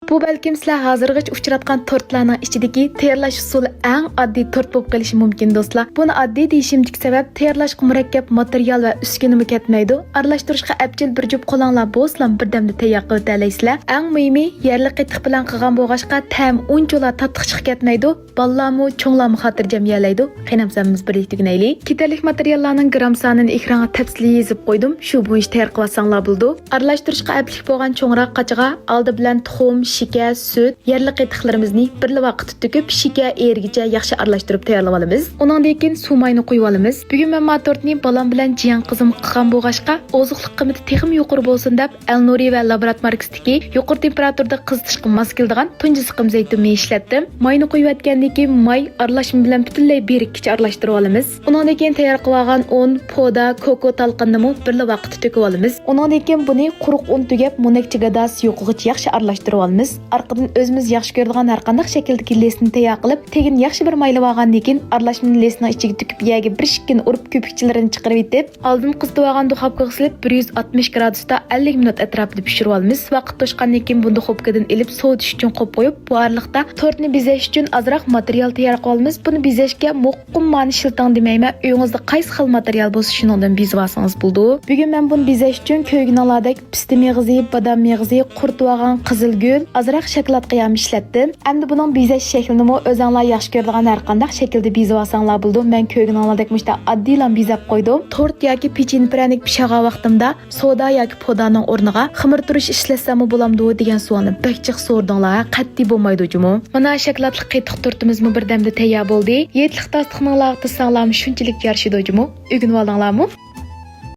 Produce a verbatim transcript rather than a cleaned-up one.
بۇ بەلكىم سىلەر ھازىرغىچە ئۇچراتقان تورتلارنىڭ ئىچىدىكى تەييارلاش ئۇسۇلى ئەڭ ئاددىي تورت بولۇپ قېلىشى مۇمكىن، دوستلار. بۇنى ئاددىي دېيىشىمدىكى سەۋەب، تەييارلاشقا مۇرەككەپ ماتېرىيال ۋە ئۈسكۈنىمۇ كەتمەيدۇ. ئارىلاشتۇرۇشقا ئەپچىل بىر جۈپ قولۇڭلار بولسىلا، بىردەمدە تەييار قىلىۋېتەلەيسىلەر. ئەڭ مۇھىمى، يەرلىك قېتىق بىلەن قىلغان بولغاچقا، تەم ئۇنچىۋالا تاتلىق چىقىپ كەتمەيدۇ. بالىلارمۇ، چوڭلارمۇ خاتىرجەم يېيەلەيدۇ. قېنى ئەمسە ھەممىمىز بىرلىكتە ئۆگىنەيلى. كېتەرلىك ماتېرىياللارنىڭ گرام سانىنى ئېكرانغا تەپسىلىي يېزىپ قويدۇم. شۇ بويىچە تەييار قىلىۋالساڭلار بولىدۇ. ئارىلاشتۇرۇشقا ئەپلىك بولغان چوڭراق قاچىغا ئالدى بىلەن تۇخۇم، شېكەر، سۈت، يەرلىك قېتىقلىرىمىزنى بىرلا ۋاقىتتا تۆكۈپ، شېكەر ئېرىگىچە ياخشى ئارىلاشتۇرۇپ تەييارلىۋالىمىز. ئۇنىڭدىن كېيىن سۇ ماينى قۇيۇۋالىمىز. بۈگۈن مەن ما تورتنى بالام بىلەن جىيەن قىزىمغا قىلغان بولغاچقا، ئوزۇقلۇق قىممىتى تېخىمۇ يۇقىرى بولسۇن دەپ، ئەلنۇرى ۋە لابرات ماركىسىدىكى يۇقىرى تېمپېراتۇرىدا قىزىتىشقا ماس كېلىدىغان تۇنجى سىقىم زەيتۇن مېيى ئىشلەتتىم. ماينى قۇيۇۋەتكەندىن كېيىن ماي ئارىلاشما بىلەن پۈتۈنلەي بىرىككىچە ئارىلاشتۇرۇۋالىمىز. ئۇنىڭدىن كېيىن تەييار قىلىۋالغان ئۇن، پودا، كوكو تالقىنىنىمۇ بىرلا ۋاقىتتا تۆكۈۋالىمىز. ئۇنىڭدىن كېيىن بۇنى قۇرۇق ئۇن تۈگەپ، مونەكچە گاداسى يوقىغۇچە ياخشى ئارىلاشتۇرۇۋالىمىز. ئارقىدىن ئۆزىمىز ياخشى كۆرىدىغان ھەرقانداق شەكىلدىكى لىسنى تەييار قىلىپ، تېگىنى ياخشى بىر مايلىۋالغاندىن كېيىن، ئارىلاشمىنى لىسنىڭ ئىچىگە تۆكۈپ، يەرگە بىر ئىككىنى ئۇرۇپ، كۆپۈكچىلىرىنى چىقىرىۋېتىپ، ئالدىن قىزىتىۋالغان دۇخوپكىغا سېلىپ، بىر يۈز ئاتمىش گرادۇستا ئەللىك مىنۇت ئەتراپىدا پىشۇرۇۋالىمىز. ۋاقىت توشقاندىن كېيىن بۇنى دۇخوپكىدىن ئېلىپ، سوۋۇتۇش ئۈچۈن قويۇپ قويۇپ، بۇ ئارىلىقتا تورتنى بېزەش ئۈچۈن ئازراق ماتېرىيال تەييار قىلىۋالىمىز. بۇنى بېزەشكە مۇقىم مانى ئىشلىتىڭ دېمەيمەن، ئۆيىڭىزدە قايسى خىل ماتېرىيال بولسا، شۇنىڭدىن بېزىۋالسىڭىز بولىدۇ. بۈگۈن مەن بۇنى بېزەش ئۈچۈن كۆرگىنىڭلاردەك پىستە مېغىزى، بادام مېغىزى، قۇرۇتۇۋالغان قىزىل گۈل، ئازراق شاكىلات قىيامى ئىشلەتتىم. ئەمدى بۇنىڭ بېزەش شەكلىنىمۇ ئۆزۈڭلار ياخشى كۆرىدىغان ھەرقانداق شەكىلدە بېزىۋالساڭلار بولىدۇ. مەن كۆرگىنىڭلاردەك مۇشۇنداق ئاددىيلا بېزەپ قويدۇم. تورت ياكى پېچىنە پىرەنىك پىشۇرغان ۋاقتىمدا سودا ياكى پودانىڭ ئورنىغا خېمىر تۇرۇش ئىشلەتسەممۇ بولامدۇ دېگەن سوئالنى بەك جىق سورىدىڭلار. قەتئىي بولمايدۇ جۇمۇ. مانا، شاكىلاتلىق قېتىق تورتىمىزمۇ بىردەمدە تەييار بولدى. ھېيتلىق داستىخىنىڭلارغا تىزساڭلارمۇ شۇنچىلىك يارىشىدۇ جۇمۇ. ئۆگىنىۋالدىڭلارمۇ؟